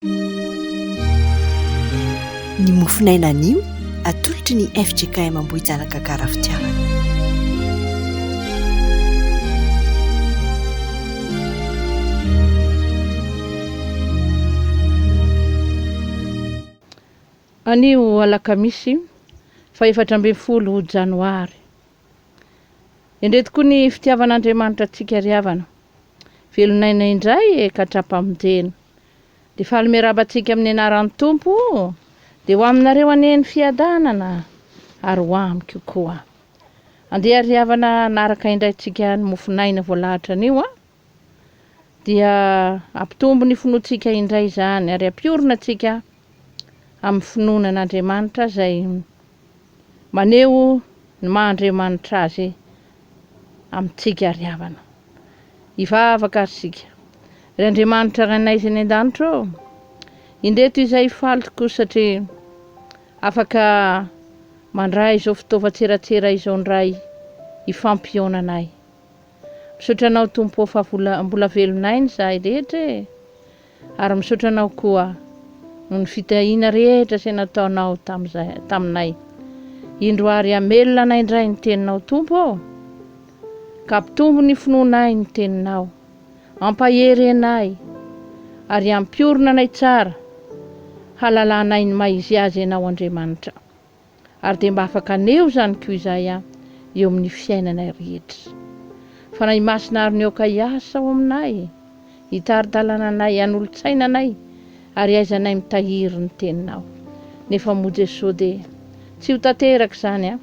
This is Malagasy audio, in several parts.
Ny mofonaina anio atolotry ny fjkm Ambohijanaka Gara Fitiavana. Anio alakamisy faha-14 janoary. Endrey tokoa ny fitiavan'Andriamanitra antsika ry havana. Velon'aina indray e ka tra-pamonjena. Dia faly miarahaba antsika amin'ny anaran'ny Tompo o! Dia ho aminareo anie ny fiadanana ary ho amiko koa. Andeha ry havana hanaraka indray tsika ny mofon'aina voalahatra anio a! Dia hampitombo ny finoantsika indray izany ary hampiorina antsika amin'ny finoana an'Andriamanitra izay maneho ny maha Andriamanitra Azy amintsika ry havana. Hivavaka ary isika. Ry Andriamanitra Rainay izay any an-danitra ô, indreto izahay faly tokoa satria afaka mandray izao fitaovan-tseratsera izao indray hifampihaonanay. Misaotra Anao Tompo ô fa vola mbola velon'aina izahay rehetra e! Ary misaotra Anao koa noho ny fitahiana rehetra izay nataonao tamin'izay taminay. Indro ary hamelona anay indray ny Teninao Tompo ô! Ka ampitombo ny finoanay ny Teninao. Ampahery anay ary ampiorina anay tsara halalanay ny maha izy azy Ianao Andriamanitra. Ary dia mba afaka haneho izany koa izahay an, eo amin'ny fiainanay rehetra. Fanahy Masina ary ny aoka hiasa ao aminay, hitari-dalana anay, hanolo-tsaina anay, ary haizanay mitahiry ny Teninao. Nefa moa Jesoa dia tsy ho tanteraka izany an,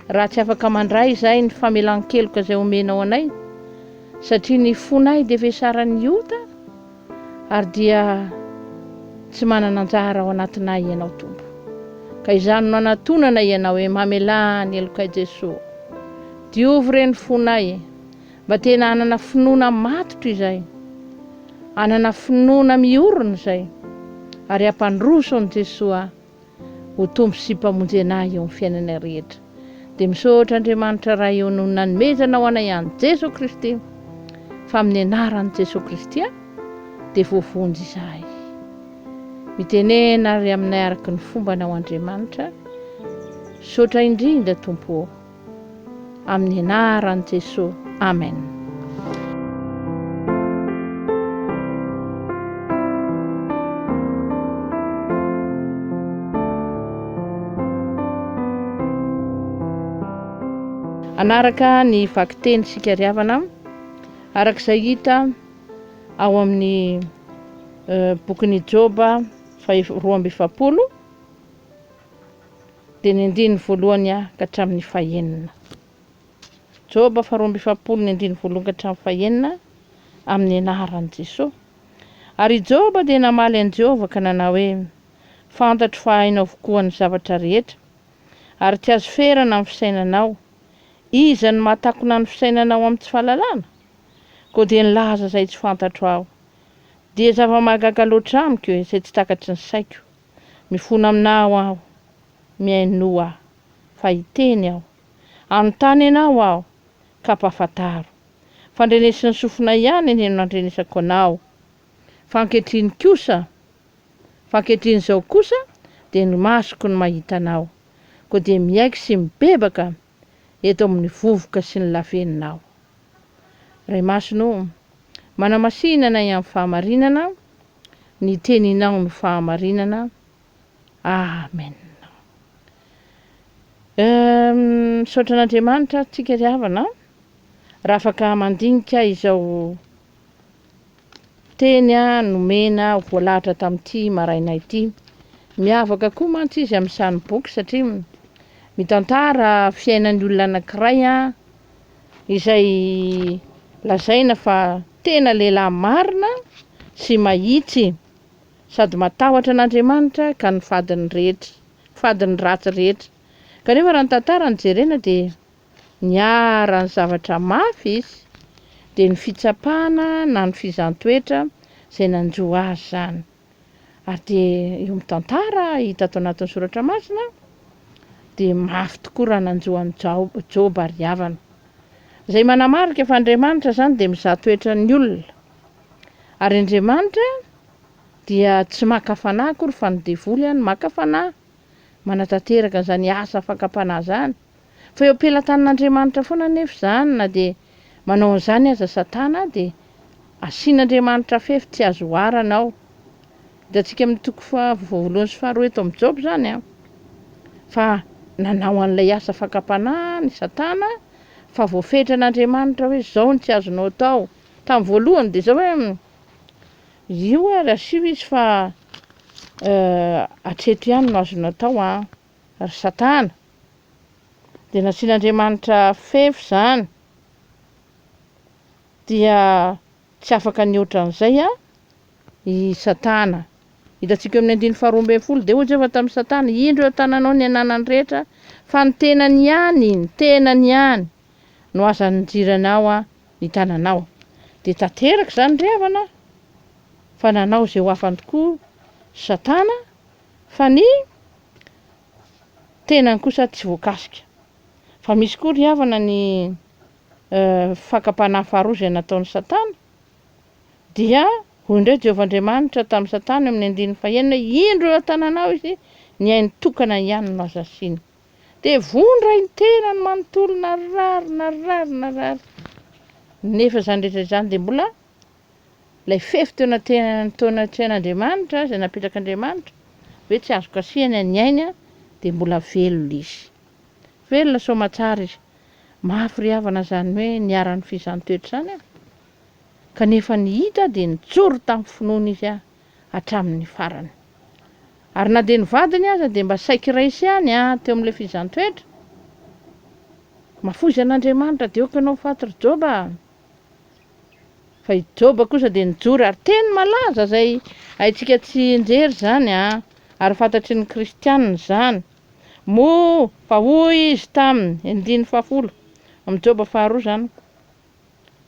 raha tsy afaka mandray izahay ny famelan-keloka izay omenao anay, satria ny fonay dia vesaran'ny ota, Ary dia tsy manana anjara ao anatinay Ianao Tompo. Ka izany no anatonana Ianao e, mamelà ny helokay Jesoa. Diovy re ny fonay e, mba tena hanana finoana matotra izay, hanana finoana miorina izay, ary hampandroso an'i Jesoa ho Tompo sy Mpamonjy anay eo amin'ny fiainanay rehetra. Dia misaotra Andriamanitra Ray eo noho ny nanomezanao anay an'i Jeso Kristy, fa amin'ny anaran'i Jeso Kristy dia voavonjy izahay. Mitenena ary aminay araka ny fombanao Andriamanitra. Misaotra indrindra Tompo ô. Amin'ny anaran'i Jesoa. Amen. Hanaraka ny vakiteny isika ry havana, araka izay hita ao amin'ny bokin'i Joba faha 42. Dia ny andininy voalohany ka hatramin'ny fahenina. Joba faharoa amby 40 ny andininy voalohany ka hatramin'ny fahenina amin'ny anaran'i Jesoa. Ary i Joba dia namaly an'i Jehovah ka nanao hoe, Fantatro fa hainao avokoa ny zavatra rehetra, ary tsy azo ferana ny fisainanao. Iza no mahatakona ny fisainanao amin'ny tsy fahalalana? Koa dia nilaza izay tsy fantatro aho. Dia zava-mahagaga loatra amiko izay tsy takatry ny saiko. Mifona aminao aho, mihainoa aho, fa hiteny aho. Hanontany anao aho, ka ampahafantaro. Fandrenesin'ny sofinay ihany anie no nandrenesako anao. Fa ankehitriny kosa, fa ankehitriny izao kosa, dia ny masoko no mahita anao. Koa dia miaiky sy mibebaka eto amin'ny vovoka sy ny lavenona aho. Ray Masina o, manamasina anay amin'ny fahamarinana, Ny teninao no fahamarinana. Amen. Misaotra an'Andriamanitra tsika ry havana raha afaka mandinika izao teny nomena voalahatra tamin'ity maraina ity. Miavaka koa mantsy izy amin'ny sany boky satria mitantara fiainan'ny olona anankiray izay lazaina fa tena lehilahy marina sy mahitsy sady matahotra an'Andriamanitra ka nifady ny rehetra, nifady ny ratsy rehetra. Kanefa raha ny tantara no jerena dia niharan'ny zavatra mafy izy, dia ny fitsapana na ny fizahàn-toetra izay nanjo azy izany. Ary dia eo amin'ny tantara hita ato anatin'ny soratra masina dia mafy tokoa raha nanjo an'i Joba ry havana. Izay manamarika fa Andriamanitra izany dia mizaha toetra ny olona. Ary Andriamanitra dia tsy maka fanahy akory fa ny devoly no maka fanahy manatanteraka an'izany asa fakam-panahy izany. Fa eo am-pelatanan'Andriamanitra foana anefa izany na dia manao an'izany aza Satana dia asian'Andriamanitra fefy tsy azo oharana ao. Hitantsika amin'ny toko faha voalohany sy faharoa eto amin'ny Joba izany an, fa nanao an'ilay asa fakam-panahy ny Satana fa voafetran'Andriamanitra hoe izao no tsy azonao atao. Tamin'ny voalohany dia izao hoe io ary asio izy fa hatreto ihany no azonao atao an, ry Satana. Dia nasian'Andriamanitra fefy izany. Dia tsy afaka nihoatra an'izay i Satana. Hitantsika eo amin'ny andininy faharoa ambin'ny folo, dia hoy Jehovah tamin'i Satana, Indro eo an-tananao ny ananany rehetra, fa ny tenany ihany, ny tenany ihany, no aza anjiranao ny tananao. Dia tanteraka izany ry havana, fa nanao izay ho afany tokoa Satana, fa ny tenany kosa tsy voakasika. Fa misy koa ry havana ny fakam-panahy faharoa izay nataon'i Satana, dia hoy indray Jehovah Andriamanitra tamin'i Satana eo amin'ny andininy fahenina hoe, Indro eo an-tananao izy, ny ainy tokana ihany no azo asiana. Dia vondra ny tenany manontolo, narary, narary, narary. Nefa izany rehetra izany dia mbola ilay fefy teo anatrehan'Andriamanitra, izay napetrak'Andriamanitra, hoe tsy azo kasihana ny ainy, dia mbola velona izy. Velona soamatsara izy. Mafy ry havana izany hoe niharan'ny fizahàn-toetra izany an! Kanefa ny hita dia nijoro tamin'ny finoana izy hatramin'ny farany. Ary na dia ny vadiny aza dia mba saiky raisy ihany an, teo amin'ilay fizahàn-toetra. Mafoiza an'Andriamanitra dia aoka ianao ho faty ry Joba a! Fa i Joba kosa dia nijoro ary teny malaza izay haintsika tsianjery izany an, ary fantatry ny kristianina izany. Moa fa hoy izy taminy, andininy fahafolo, amin'ny Joba faharoa izany,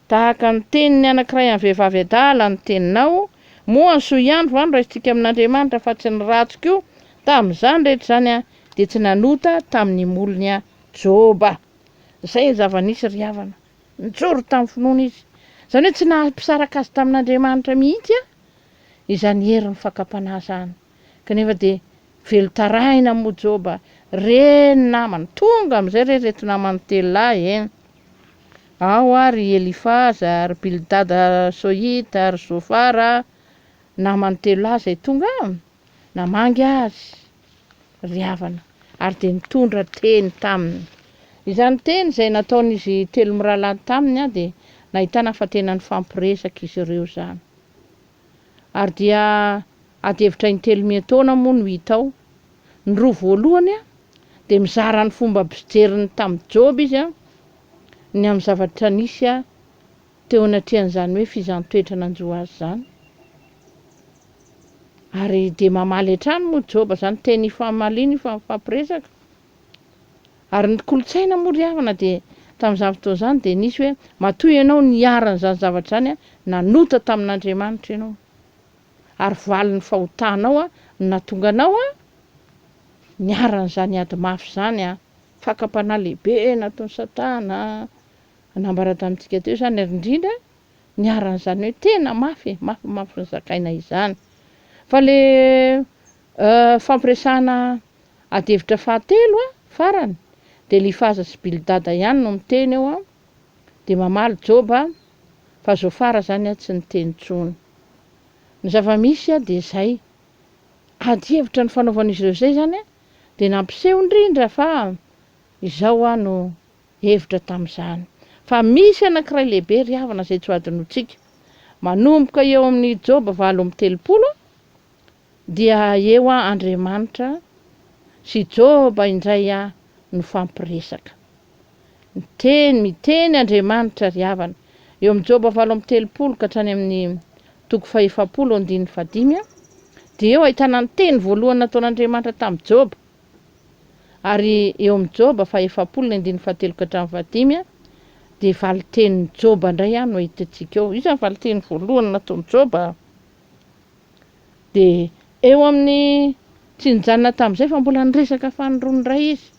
Tahaka ny tenin'ny anankiray amin'ny vehivavy adala ny teninao, moa ny soa ihany va no raisintsika amin'Andriamanitra fa tsy ny ratsy koa? Tamin'izany rehetra izany dia tsy nanota tamin'ny molony Joba. Izay ny zava-nisy ry havana. Nijoro tamin'ny finoana izy. Izany hoe tsy naha-mpisaraka azy tamin'Andriamanitra mihitsy izany herin'ny fakam-panahy izany. Kanefa dia velon-taraina moa Joba, re ny namany, tonga amin'izay re ireto namany telo lahy e! Ao ary i Elifaza, ry Bildada Sohita, ry Zofara, namany telo lahy izay tonga namangy azy, ry havana, ary dia nitondra teny taminy. Izany teny izay nataon'izy telo mirahalahy taminy dia nahitana fa tena nifampiresaka izy ireo izany. Ary dia ady hevitra intelo miantaona moa no hita ao. Ny roa voalohany dia mizara ny fomba fijeriny tamin'i Joba izy ny amin'ny zavatra nisy teo anatrehan'izany hoe fizahàn-toetra nanjo azy izany. Ary dia mamaly hatrany moa Joba, izany teny ifamaliana io fa mifampiresaka. Ary ny kolontsaina moa ry havana dia tamin'izany fotoana izany dia nisy hoe matoa ianao niharan'izany zavatra izany nanota tamin'Andriamanitra ianao ary valin'ny fahotanao no nahatonga anao niharan'izany ady mafy izany, fakam-panahy lehibe nataon'i Satana nambara tamintsika teo izany ary indrindra niharan'izany hoe tena mafy e, mafimafy nozakaina izany. Fa le fampiresahana Ady hevitra fahatelo a, farany, dia Elifaza sy Bildada ihany no miteny eo a, dia mamaly Joba fa Zofara zany a tsy niteny intsony. Ny zava-misy a dia izay, ady hevitra nifanaovan'izy ireo izay zany a, dia nampiseho indrindra fa izao a no hevitra tamin'izany. Fa misy anankiray lehibe ry havana izay tsy ho adinontsika. Manomboka eo amin'ny Joba 38 a, Dia eo Andriamanitra sy Joba indray no fampiresaka. Miteny, miteny Andriamanitra ry havana. Eo amin'ny Joba 38 ka hatrany amin'ny toko fahefapolo andininy fahadimy, dia eo ahitana ny teny voalohany nataon'Andriamanitra tamin'i Joba. Ary eo amin'ny Joba fahefapolo ny andininy fahatelo ka hatramin'ny fahadimy, dia valin-tenin'i Joba indray no hitantsika eo. Iza ny valin-teny voalohany nataon'i Joba? Dia eo amin'ny, tsy nijanona tamin'izay fa mbola niresaka fanindroany indray izy.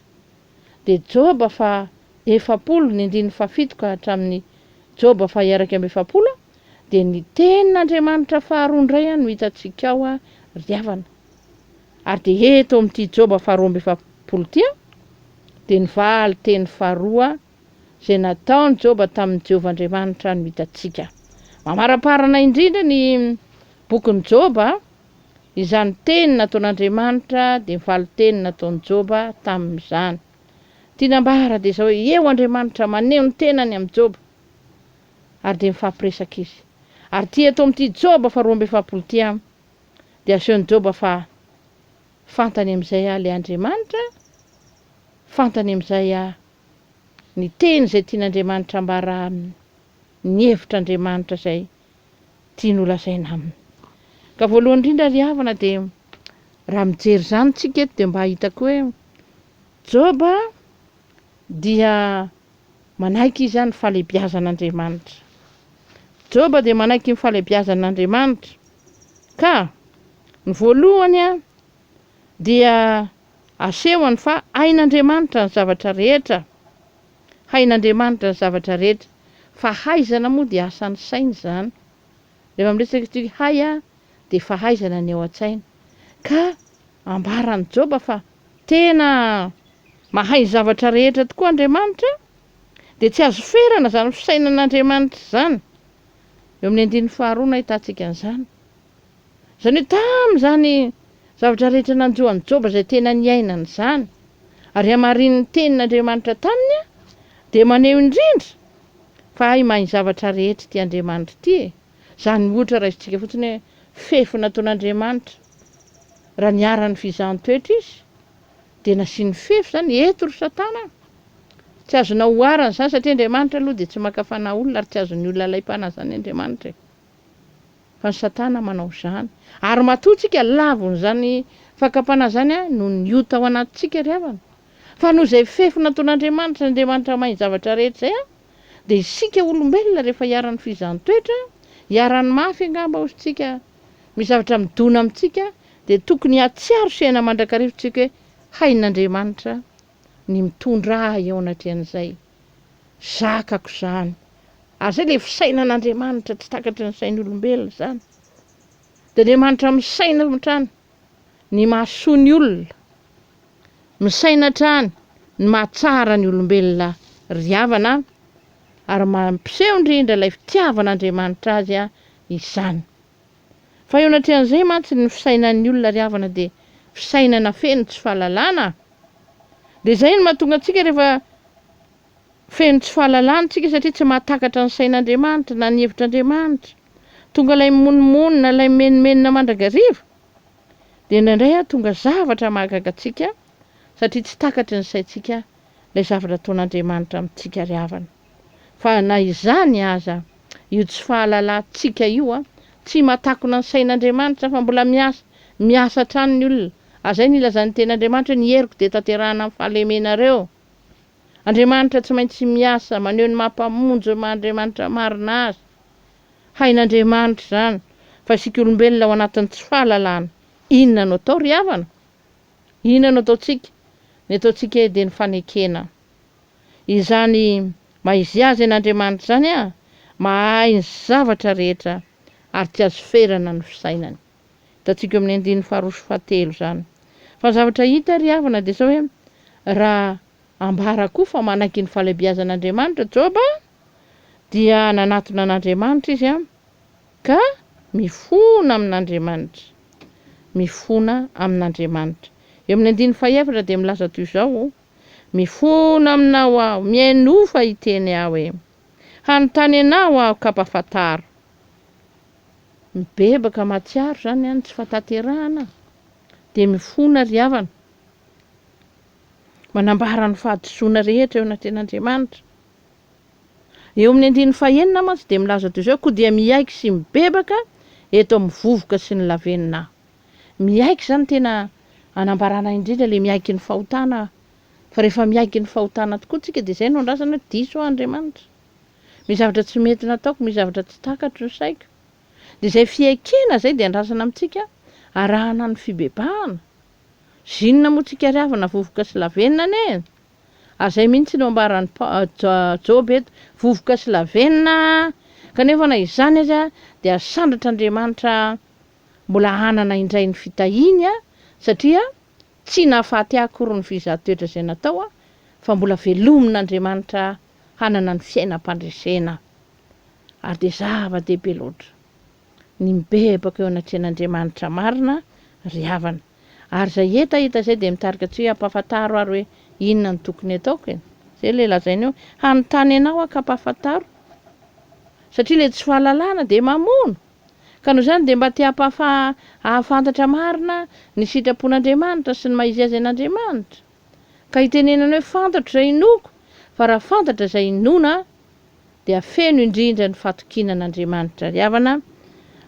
Dia Joba faha 40, ny andininy fahafito ka hatramin'ny Joba faha 41, Dia ny tenin'Andriamanitra faharoa indray no hitantsika ao ry havana. Ary dia eto amin'ity Joba faharoa 42 ity dia ny valin-teny faharoa izay nataon'i Joba tamin'i Jehovah Andriamanitra no hitantsika. Mamaraparana indrindra ny bokin'i Joba izany teny nataon'Andriamanitra dia ny valin-teny nataon'i Joba tamin'izany. Tiana ambara dia izao hoe eo Andriamanitra maneho ny tenany amin'i Joba. Ary dia mifampiresaka izy. Ary ity eto amin'ity Joba faha 42 ity an, dia asehon'i Joba fa fantany amin'izay ilay Andriamanitra, fantany amin'izay ny teny izay tian'Andriamanitra ambara aminy, ny hevitr'Andriamanitra izay tiany holazaina aminy. Ka voalohany indrindra ry havana dia raha mijery izany tsika eto dia mba hahita koa hoe Joba dia Manaiky izy ny fahalehibiazan'Andriamanitra. Joba dia manaiky ny fahalehibiazan'Andriamanitra. Ka, ny voalohany dia asehony fa hain'Andriamanitra ny zavatra rehetra. Hain'Andriamanitra ny zavatra rehetra. Fahaizana moa dia asan'ny saina izany. Rehefa miresaka isika hay dia fahaizana ny ao an-tsaina. Ka ambaran'i Joba fa tena mahay ny zavatra rehetra tokoa Andriamanitra, dia tsy azo ferana izany fisainan'Andriamanitra izany. Eo amin'ny andininy faharoa no ahitantsika an'izany. Izany hoe tamin'izany zavatra rehetra nanjo an'i Joba izay tena niainany izany, ary hamarinin'ny tenin'Andriamanitra taminy, dia maneho indrindra fa hay mahay ny zavatra rehetra ity Andriamanitra ity e! Izany ohatra raisintsika fotsiny hoe fefy nataon'Andriamanitra raha niharan'ny fizahan-toetra izy dia nasiany fefy izany, eto ry satana a! Tsy azonao oharana izany satria Andriamanitra aloha dia tsy maka fanahy olona ary tsy azon'ny olona alaim-panahy izany Andriamanitra e! Fa ny satana manao izany. Ary matoa tsika lavon'izany fakam-panahy izany noho ny ota ao anatintsika ry havana. Fa noho izay fefy nataon'Andriamanitra, Andriamanitra mahay ny zavatra rehetra izay a! Dia isika olombelona rehefa iharan'ny fizahan-toetra, iharan'ny mafy angamba hozy tsika, misy zavatra midona amintsika, dia tokony hahatsiaro sy hiaina mandrakariva tsika hoe hain'Andriamanitra ny mitondra ahy eo anatrehan'izay zakako izany. Ary izay ilay fisainan'Andriamanitra tsy takatry ny sain'ny olombelona izany. Dia Andriamanitra misaina hatrany ny mahasoa ny olona. Misaina hatrany ny mahatsara ny olombelona ry havana a! ary mampiseho indrindra ilay fitiavan'Andriamanitra azy izany. Fa eo anatrehan'izay mantsy ny fisainan'ny olona ry havana dia fisainana feno tsy fahalalana. Dia izay no mahatonga antsika rehefa feno tsy fahalalana isika satria tsy mahatakatra ny sain'Andriamanitra na ny hevitr'Andriamanitra. Tonga ilay mimonomonona, ilay mimenomenona mandrakariva. Dia indraindray aho tonga zavatra mahagaga antsika satria tsy takatry ny saintsika ilay zavatra ataon'Andriamanitra amintsika ry havana. Fa na izany aza, io tsy fahalalantsika io tsy mahatakona ny sain'Andriamanitra fa mbola miasa, miasa hatrany ny olona. Ary izay no ilazan'ny tenin'Andriamanitra hoe ny heriko dia tanterahina amin'ny fahalemenareo. Andriamanitra tsy maintsy miasa, maneho ny maha Mpamonjy, maha Andriamanitra marina Azy. Hain'Andriamanitra izany fa isika olombelona ao anatin'ny tsy fahalalana. Inona no atao ry havana? Inona no ataontsika? Ny ataontsika dia ny fanekena izany maha izy azy an'Andriamanitra izany a, mahay ny zavatra rehetra ary tsy azo ferana ny fisainany. Hitantsika eo amin'ny andininy faharoa sy fahatelo izany. Fa ny zavatra hita ry havana dia izao hoe raha ambara koa fa manaiky ny fahalehibiazan'Andriamanitra Joba dia nanatona an'Andriamanitra izy ka mifona amin'Andriamanitra. Mifona amin'Andriamanitra. Eo amin'ny andininy fahefatra dia milaza toy izao, Mifona aminao aho, mihainoa fa hiteny aho e. Hanontany anao aho ka mpafantaro. Mibebaka mahatsiaro izany ny tsy fahatanterahana dia mifona ry havana. Manambara ny fahadisoana rehetra eo anatrehan'Andriamanitra. Eo amin'ny andininy fahenina mantsy dia milaza toy izao, Koa dia miaiky sy mibebaka eto amin'ny vovoka sy ny lavenona aho. Miaiky izany tena anambarana indrindra ilay miaiky ny fahotana fa rehefa miaiky ny fahotana tokoa tsika dia izay no andrasana hoe diso aho Andriamanitra. Misy zavatra tsy mety nataoko, misy zavatra tsy takatro ny saiko. Dia izay fiaikena izay dia andrasana amintsika arahana ny fibebahana. Zinona moa tsika ry havana vovoka sy lavenona anie e! Ary izay mihitsy no ambaran'i Joba eto, vovoka sy lavenona, Kanefa na izany aza dia asandratr'Andriamanitra mbola hanana indray ny fitahiany satria tsy nahafaty ahy akory ny fizahan-toetra izay natao fa mbola velomin'Andriamanitra hanana ny fiainam-pandresena ary dia zava-dehibe loatra ny mibebaka eo anatrehan'Andriamanitra marina ry havana. Ary izay hetaheta izay dia mitarika tsy hoe ampahafantaro ary hoe inona no tokony ataoko e. Izay ilay lazainy eo, hanontany anao aho ka ampahafantaro. Satria ilay tsy fahalalana dia mamono. Ka noho izany dia mba te hampahafa hahafantatra marina ny sitrapon'Andriamanitra sy ny maha izy azy an'Andriamanitra. Ka itenenana hoe fantatro izay inoako, fa raha fantatra izay inoana dia feno indrindra ny fatokiana an'Andriamanitra ry havana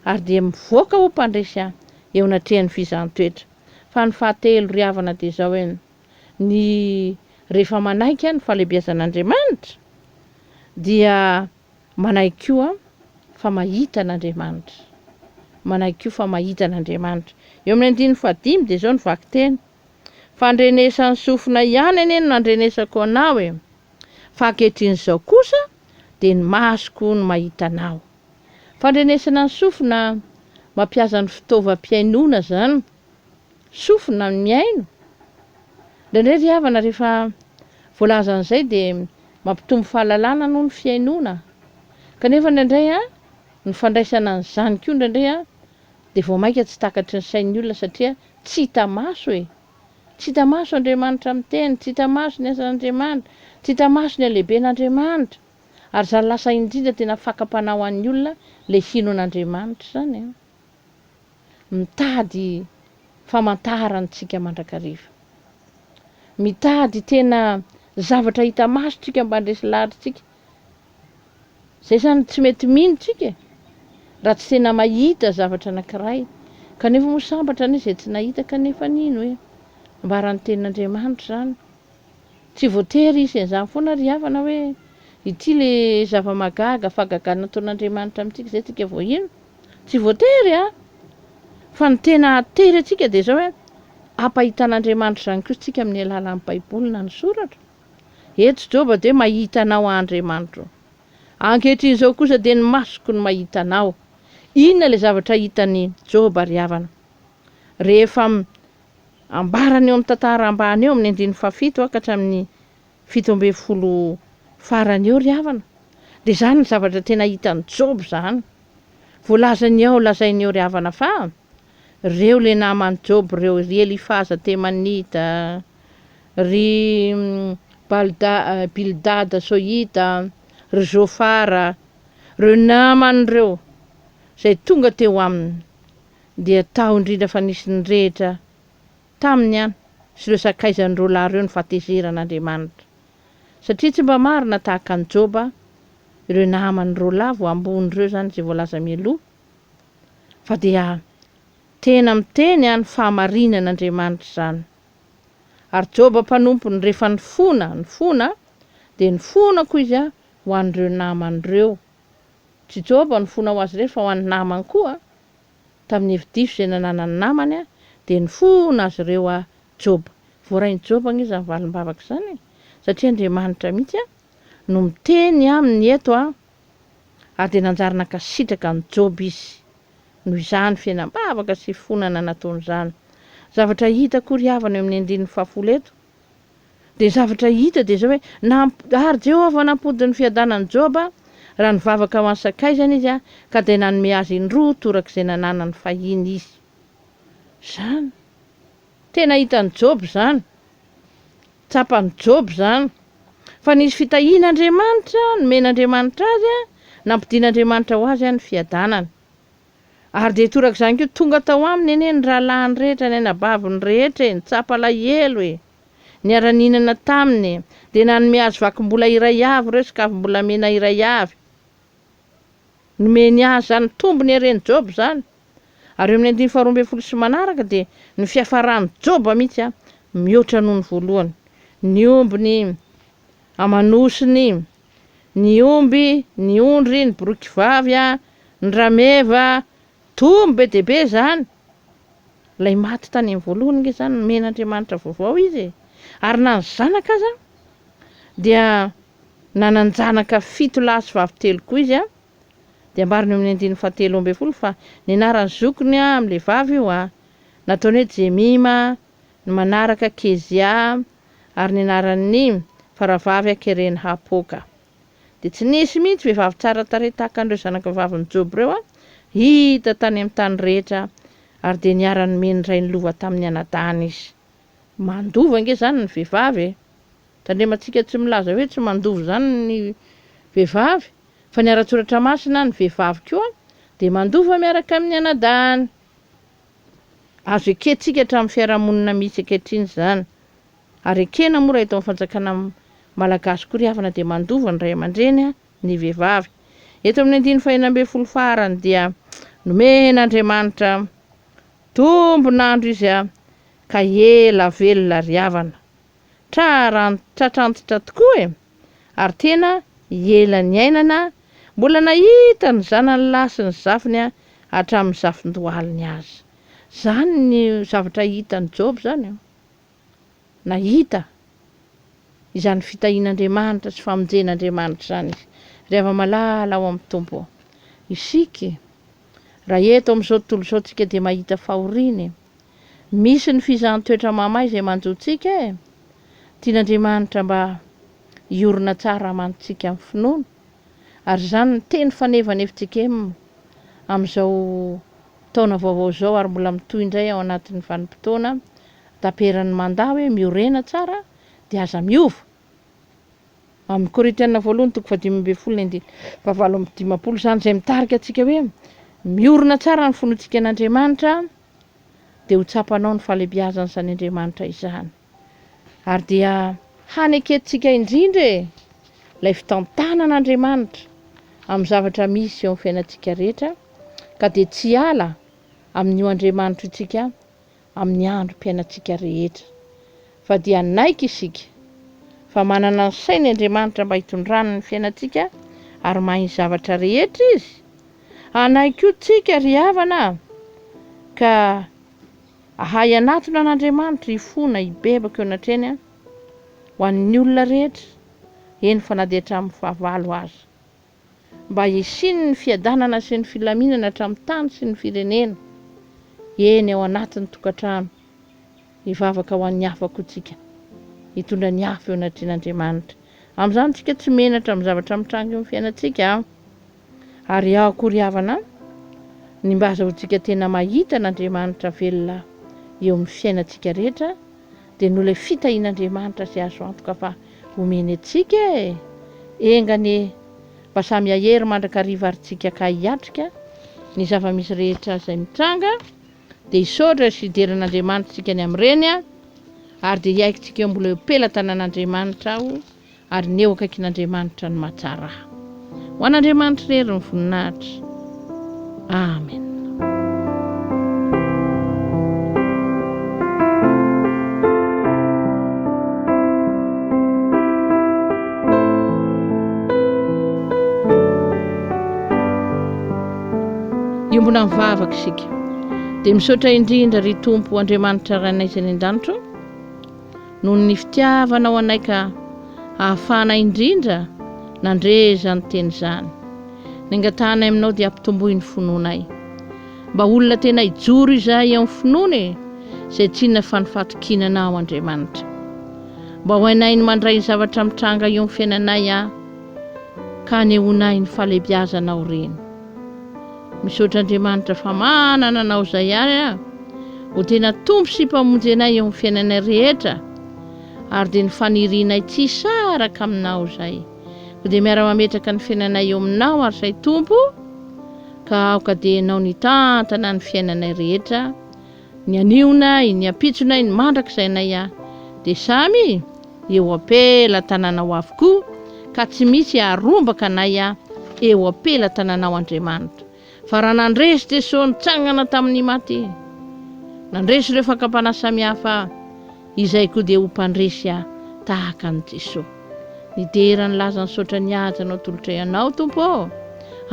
ary dia mivoaka ho mpandresy aho eo anatrehan'ny fizahan-toetra. Fa ny fahatelo ry havana dia izao hoe ny rehefa manaiky ny fahalehibiazan'Andriamanitra dia manaiky koa fa mahita an'Andriamanitra. Manaiky koa fa mahita an'Andriamanitra. Eo amin'ny andininy fahadimy dia izao ny vakiteny, Fandrenesan'ny sofina ihany anie no nandrenesako anao e! Fa ankehitriny izao kosa dia ny masoko no mahita anao. Fandrenesana ny sofina, mampiasa ny fitaovam-pihainoana izany, sofina no mihaino. Indraindray ry havana rehefa voalaza an'izay dia mampitombo fahalalana aloha ny fihainoana. Kanefa indraindray ny fandraisana an'izany koa indraindray dia vao mainka tsy takatry ny sain'ny olona satria tsy hita maso e! Tsy hita maso Andriamanitra miteny, tsy hita maso ny asan'Andriamanitra, tsy hita maso ny halehiben'Andriamanitra. Ary izany lasa indrindra tena fakam-panahy ho an'ny olona ilay hino an'Andriamanitra izany an! Mitady famantarana tsika mandrakariva. Mitady tena zavatra hita maso tsika mba handresy lahatra tsika. Zay zany tsy mety mino tsika e! Raha tsy tena mahita zavatra anakiray. Kanefa moa sambatra anie zay tsy nahita kanefa nino e! Ambaran'ny tenin'Andriamanitra izany. Tsy voatery hisy an'izany foana ry havana hoe ity le zava-mahagaga, fahagagana nataon'Andriamanitra amintsika zay tsika vao hino. Tsy voatery a! Fa ny tena hatery antsika dia izao hoe ampahitan'Andriamanitra izany kosa tsika amin'ny alalan'ny baiboly na ny soratra. Eto Joba dia mahita anao aho Andriamanitro. Ankehitriny izao kosa dia ny masoko no mahita anao. Inona ilay zavatra hitan'i Joba ry havana? Rehefa ambarany eo amin'ny tantara ambany eo amin'ny andininy fahafito ka hatramin'ny 17 farany eo ry havana, dia izany ny zavatra tena hitan'i Joba izany. Voalazany ao, lazainy eo ry havana fa ireo ilay naman'i Joba ireo, ry Elifaza Temanita, Ry Balda, Bildada Sohita, ry Zofara, ireo namany ireo izay tonga teo aminy, dia tao indrindra fa nisy nirehitra taminy an, sy ireo sakaizany roa lahy ireo ny fahatezeran'Andriamanitra. Satria tsy mba marina tahaka an'i Joba ireo namany roa lahy vao ambony ireo izany izay voalaza mialoha, fa dia tena miteny an ny fahamarinan'Andriamanitra izany. Ary Joba mpanompony, rehefa nifona, nifona, dia nifona koa izy ho an'ireo namany ireo. Tsy Joba nifona ho azy irery fa ho an'ny namany koa. Tamin'ny hevi-diso izay nananan'ny namany, dia nifona azy ireo Joba. Voarain'i Joba ange izany valim-bavaka izany e! Satria Andriamanitra mihitsy no miteny aminy eto, ary dia nanjary nankasitraka an'i Joba izy. Noho izany fiainam-bavaka sy fifonana nataony izany. Zavatra hita koa ry havana eo amin'ny andininy fahafolo eto, dia zavatra hita dia izao hoe, namp, ary Jehovah nampody ny fiadanan'i Joba raha nivavaka ho an'ny sakaizany izy, ka dia nanome azy indroa toraka izay nananany fahiny izy. Izany. Tena hitan'i Joba izany. Tsapan'i Joba izany, fa nisy fitahian'Andriamanitra nomen'Andriamanitra azy, nampodian'Andriamanitra ho azy ny fiadanana. Ary dia torak'izany koa, tonga tao aminy anie ny rahalahiny rehetra, ny anabaviny rehetra e, nitsapa alahelo e, niara-nihinana taminy e, dia nanome azy vakim-bola iray avy ireo sy kavim-bolamena iray avy. Nomeny azy izany, tombony haren'i Joba izany. Ary eo amin'ny andininy faharoa ambin'ny folo sy manaraka dia ny fiafaran'i Joba mihitsy mihoatra noho ny voalohany. Ny ombiny aman'osiny, ny omby, ny ondry, ny boriky vavy, ny rameva, tombo be dia be izany. Ilay maty tany amin'ny voalohany ange izany nomen'Andriamanitra vaovao izy e. Ary na ny zanaka aza dia Nanan-janaka fito lahy sy vavy telo koa izy. Dia ambarany eo amin'ny andininy fahatelo ambin'ny folo fa ny anaran'ny zokiny amin'ilay vavy io nataony hoe Jemima, ny manaraka Kezia, ary ny anaran'ny faravavy Keren-hapoka. Dia tsy nisy mihitsy vehivavy tsara tarehy tahaka an'ireo zanakavavin'i Joba ireo hita tany amin'ny tany rehetra, ary dia niara-nomen'ny rainy lova tamin'ny anadahiny izy. Mandova ange izany ny vehivavy e! Tandremantsika tsy milaza hoe tsy mandova izany ny vehivavy, fa ny ara-tsoratra masina ny vehivavy koa dia mandova miaraka amin'ny anadahiny. Azo ekentsika hatramin'ny fiarahamonina misy ankehitriny izany. Ary ekena moa raha eto amin'ny fanjakana malagasy koa ry havana dia mandova ny ray aman-dreny ny vehivavy. Eto amin'ny andininy fahenina ambin'ny folo farany dia nomen'Andriamanitra tombon'andro izy ka ela velona ry havana. Tratrantitra tokoa e! Ary tena ela niainana, mbola nahita ny zanany lahy sy ny zafiny hatramin'ny zafin-dohaliny aza. Izany ny zavatra hitan'i Joba izany an! Nahita izany fitahian'Andriamanitra sy famonjen'Andriamanitra izany izy. Ry hava-malala ao amin'ny Tompo, isika raha eto amin'izao tontolo izao tsika dia mahita fahoriana e! Misy ny fizahan-toetra mahamay izay manjo antsika e! Tian'Andriamanitra mba hiorina tsara amantsika amin'ny finoana, ary izany ny teny fanevan'ny fjkm amin'izao taona vaovao izao ary mbola mitohy indray ao anatin'ny vanim-potoana taperan'ny mandat hoe miorena tsara dia aza miova. Amin'ny Korintiana voalohany toko fahadimy ambin'ny folo ny andininy fahavalo amby dimampolo izany izay mitarika antsika hoe miorina tsara ny finoantsika an'Andriamanitra dia ho tsapanao ny fahalehibiazan'izany Andriamanitra izany. Ary dia hanekentsika indrindra e ilay fitantanan'Andriamanitra amin'ny zavatra misy eo amin'ny fiainantsika rehetra ka dia tsy hiala amin'io Andriamanitra io tsika amin'ny androm-piainantsika rehetra, fa dia hanaiky isika fa manana ny sainy Andriamanitra mba hitondrany ny fiainantsika ary mahay ny zavatra rehetra Izy. Hanaiky koa tsika ry havana a, ka hahay hanatona an'Andriamanitra, hifona, hibebaka eo anatrehany ho an'ny olona rehetra, eny fa na dia hatramin'ny fahavalo aza. mba hisian'ny fiadanana sy ny filaminana hatramin'ny tany sy ny firenena, eny ao anatin'ny tokantrano. Hivavaka ho an'ny hafa koa tsika, hitondra ny hafa eo anatrehan'Andriamanitra. Amin'izany tsika tsy menatra amin'ny zavatra mitranga eo amin'ny fiainantsika. Ary ao koa ry havana, ny mba azahoantsika tena mahita an'Andriamanitra velona eo amin'ny fiainantsika rehetra, dia noho ilay fitahian'Andriamanitra izay azo antoka fa omeny antsika e! Enga anie mba samy hahery mandrakariva ary tsika ka hiatrika ny zava-misy rehetra izay mitranga, dia hisaotra sy hidera an'Andriamanitra isika ny amin'ireny ary dia hiaiky tsika eo mbola eo am-pelatanan'Andriamanitra aho ary ny eo akaikin'Andriamanitra no mahatsara ahy. Ho an'Andriamanitra irery ny voninahitra. Amen. Iombona mivavaka isika. Dia misaotra indrindra ry Tompo Andriamanitra Rainay izay any an-danitra ô. Noho ny fitiavanao anay ka ahafahanay indrindra nandre izany teny izany. Ny angatahanay aminao dia ampitomboy ny finoanay. Mba olona tena hijoro izahay amin'ny finoana e, izay tsy inona fa ny fahatokiana Anao Andriamanitra. Mba ho hainay ny mandray ny zavatra mitranga eo amin'ny fiainanay a, ka hanehoanay ny fahalehibiazanao ireny. Misaotra Andriamanitra fa manana Anao izay ary a, ho tena Tompo sy Mpamonjy anay eo amin'ny fiainanay rehetra, ary dia ny fanirianay tsy hisaraka Aminao izay. Koa dia miara-mametraka ny fiainanay eo Aminao ary izay Tompo, ka aoka dia Ianao no hitantana ny fiainanay rehetra, ny anionay, ny ampitsonay, ny mandrakizainay a, dia samy eo am-pelatananao avokoa, ka tsy misy haharombaka anay a, eo am-pelatananao Andriamanitra. Fa raha nandresy Jesoa nitsangana tamin'ny maty, nandresy ireo fakam-panahy samihafa, izay koa dia ho mpandresy ahy tahaka an'i Jesoa. Nidera ny laza nisaotra ny haja no atolotray Anao Tompo ô!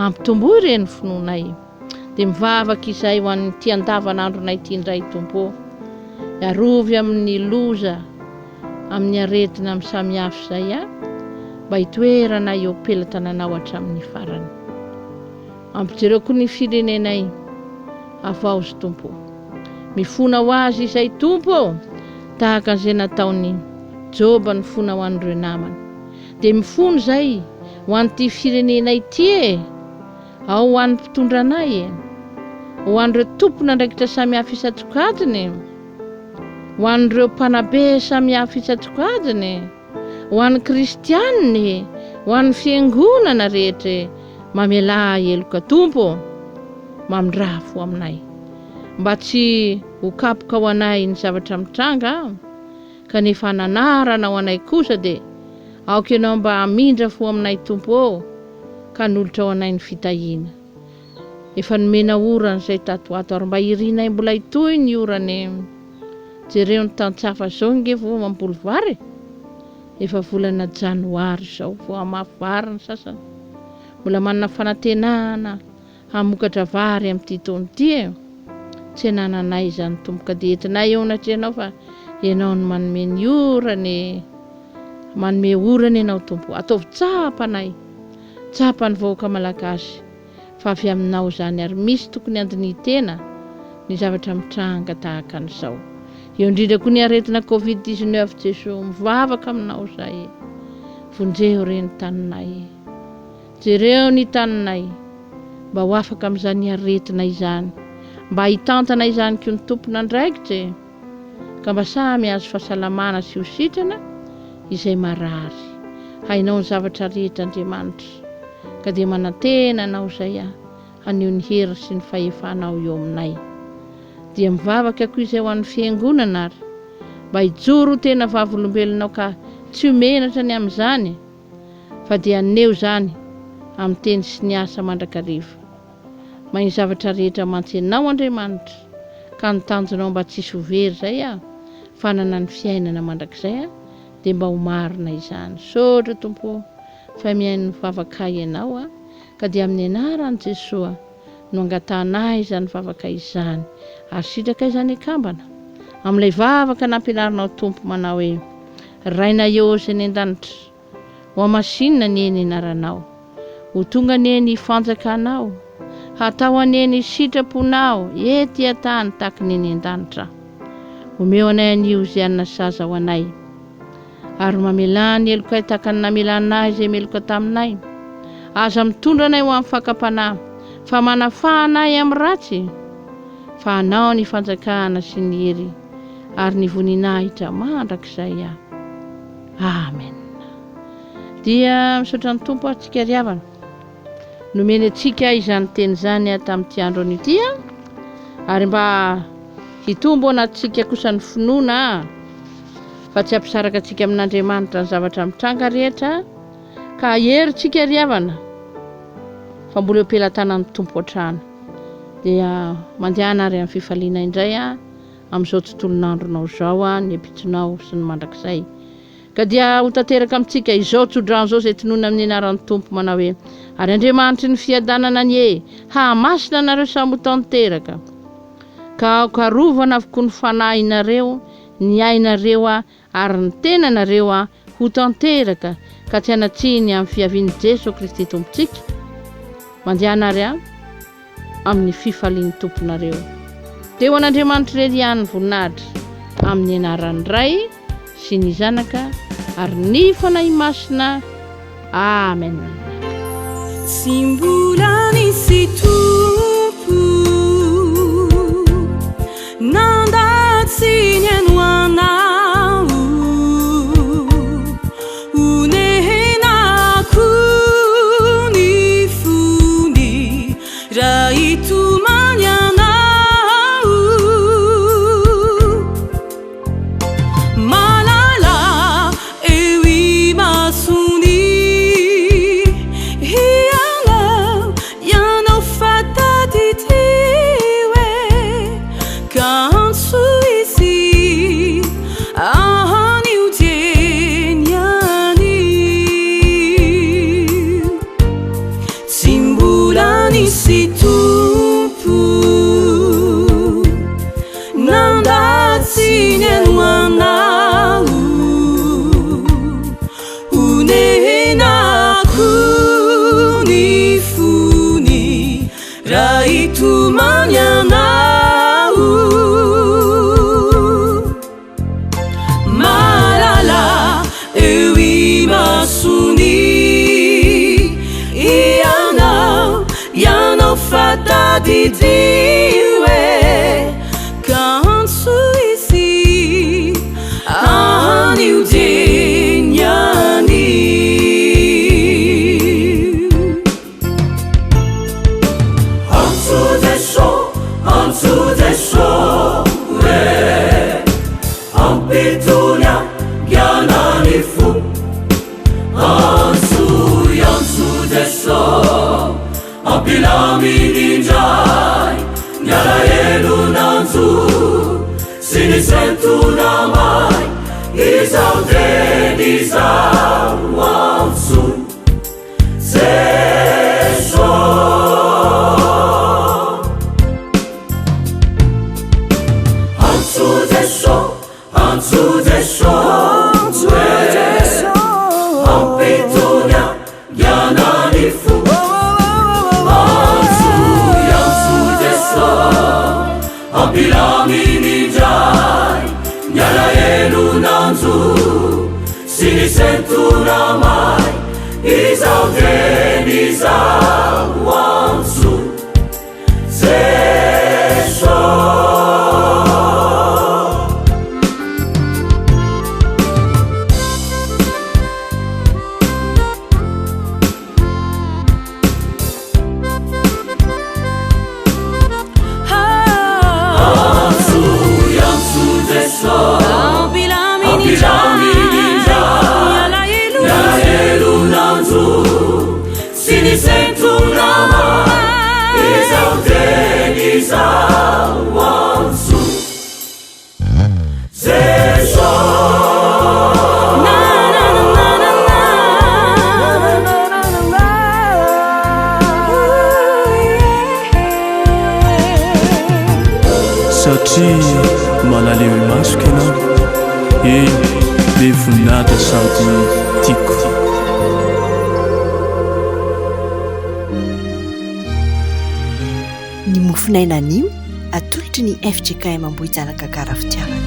Ampitomboy re ny finoanay. Dia mivavaka izahay ho an'ity andavanandronay ity indray Tompo ô! Arovy amin'ny loza, amin'ny aretina amin'ny samihafa izay a! Mba hitoeranay eo am-pelatananao hatramin'ny farany. Ampijereo koa ny firenenay. Havaozy Tompo o. Mifona ho azy izay Tompo ô, tahaka an'izay nataon'i Joba nifona ho an'ireo namany. Dia mifona izay ho an'ity firenenay ity e! Ao ho an'ny mpitondra anay e! Ho an'ireo tompon'andraikitra samihafa isan-tsokajiny e! Ho an'ireo mpanabe samihafa isan-tsokajiny e! Ho an'ny kristianina e! Ho an'ny fiangonana rehetra e! Mamelà heloka Tompo ô! Mamindrà fo aminay. Mba tsy ho kapoka ho anay ny zavatra mitranga an! Kanefa hananarana ho anay kosa dia aoka Ianao mba hamindra fo aminay Tompo ô! Ka hanolotra ho anay ny fitahiana. Efa nomena orana izay tato ho ato ary mba irinay mbola hitohy ny orana e! Jereo ny tantsaha fa zao nge vao mamboly vary e! Efa volana janoary izao vao hamafy vary ny sasany. Mbola manana fanantenana hamokatra vary amin'ity taona ity e! Tsy anananay izany Tompo ka dia entinay eo anatrehanao fa Ianao no manome ny orana e! Manome orana Ianao Tompo. Ataovy tsapanay, tsapan'ny vahoaka Malagasy fa avy aminao izany ary misy tokony handinihin-tena ny zavatra mitranga tahaka an'izao. Eo indrindra koa ny aretina covid 19 Jesoa mivavaka aminao izahay e! Vonjeo re ny taninay e! Jereo ny taninay mba ho afaka amin'izany aretina izany, mba hitantana izany koa ny tompon'andraikitra e! Ka mba samy hahazo fahasalamana sy ho sitrana izay marary. Hainao ny zavatra rehetra Andriamanitra, ka dia manantena Anao izay aho haneho ny heriny sy ny fahefanao eo aminay. Dia mivavaka koa izay ho an'ny Fiangonana ary mba hijoro ho tena vavolombelonao ka tsy ho menatra ny amin'izany fa dia haneho izany amin'ny teny sy ny asa mandrakariva. Mahay ny zavatra rehetra mantsy Ianao Andriamanitra ka ny tanjonao mba tsy hisy ho very izay aho fa hanana ny fiainana mandrakizay aho dia mba ho marina izany. Misaotra Tompo ô fa mihaino ny vavakay Ianao a ka dia amin'ny anaran'i Jesoa no angatahanay izany vavaka izany ary sitrakay izany akambana amin'ilay vavaka nampianarinao Tompo manao hoe Rainay ô izay any an-danitra Hohamasinina anie ny anaranao. Ho tonga anie ny fanjakanao. Hatao anie ny sitraponao ety an-tany tahaky ny eny an-danitra. Omeo anay anio izay hanina saza ho anay. Ary mamelà ny helokay tahaka ny namelanay izay meloka taminay. Aza mitondra anay ho amin'ny fakam-panahy, fa manafaha anay amin'ny ratsy. Fa Anao ny fanjakana sy ny hery ary ny voninahitra mandrakizay. Amen. Dia misaotra ny Tompo aho tsika ry havana. Nomeny antsika izany teny izany tamin'ity andro anio ity ary mba hitombo anatintsika kosa ny finoana fa tsy hampisaraka antsika amin'Andriamanitra ny zavatra mitranga rehetra ka herintsika ry havana fa mbola eo am-pelatanan'ny Tompo hatrany. Dia mandehana ary amin'ny fifaliana indray amin'izao tontolon'andronao izao ny ampitsonao sy ny mandrakizay. Ka dia ho tanteraka amintsika izao tsodrano izao izay tononina amin'ny anaran'ny Tompo manao hoe, Ary Andriamanitry ny fiadanana anie hahamasina anareo samy ho tanteraka, ka aoka harovana avokoa ny fanahinareo, ny ainareo ary ny tenanareo ho tanteraka ka tsy hanan-tsiny amin'ny fiavian'i Jeso Kristy Tompontsika. Mandehana ary amin'ny fifalian'ny Tomponareo. Dia ho an'Andriamanitra irery ihany ny voninahitra, amin'ny anaran'ny Ray sy ny Zanaka ary ny Fanahy Masina. Amen. Tsy mbola nisy Tompo nanda tsy nihaino anao Onenako ny fony raha hitomany anao Malala eo imasony Ianao, ianao fa tadidio e Ka antsoy. Sy ny sento namay Izao teny izao antsoy Jeso Antso Jeso Antso Jeso Ampitony Miana ny fo Antsoy antsoy Jeso Ampilaminy indray Ny alahelo nanjo Sy ny sento namay Izao teny izao antsoy Jeso. Antsoy, antsoy Jeso, ampilaminy indray ny alahelo nanjo. Sy ny sento namay izao teny izao antso Jeso. Satria malaleo imasoko ianao, eny be voninahitra sady tiako. Ny mofon'aina anio, atolotry ny fjkm Ambohijanaka Gara Fitiavana.